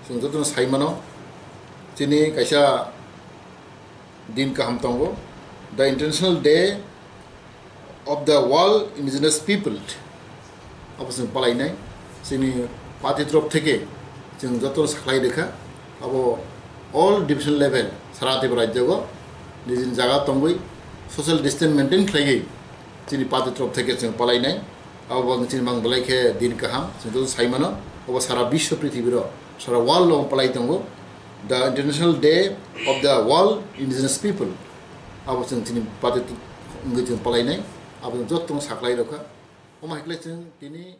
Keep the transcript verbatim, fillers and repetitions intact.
Chwng jotono sai mano, chini kaisa din kaham tongo, the International Day of the World Indigenous People. Abo chwng palainai, chini party torof theke chwng jotono sakhlai rwkha. Abo all division level sara Tripura rajyo o nijini jaga tongwi social distance maintain khlaiwi chini party torof theke chwng palainai. Abo chini mang belai khe din kaham, chwng joto sai mano. Abo sara biswa prithibiro, sara world o palai tongo, the International Day of the World Indigenous People. Abo chwng chini party wngwi chwng palainai. Abo chwng jotono sakhlai rwkha. Omo hai khlai chwng tini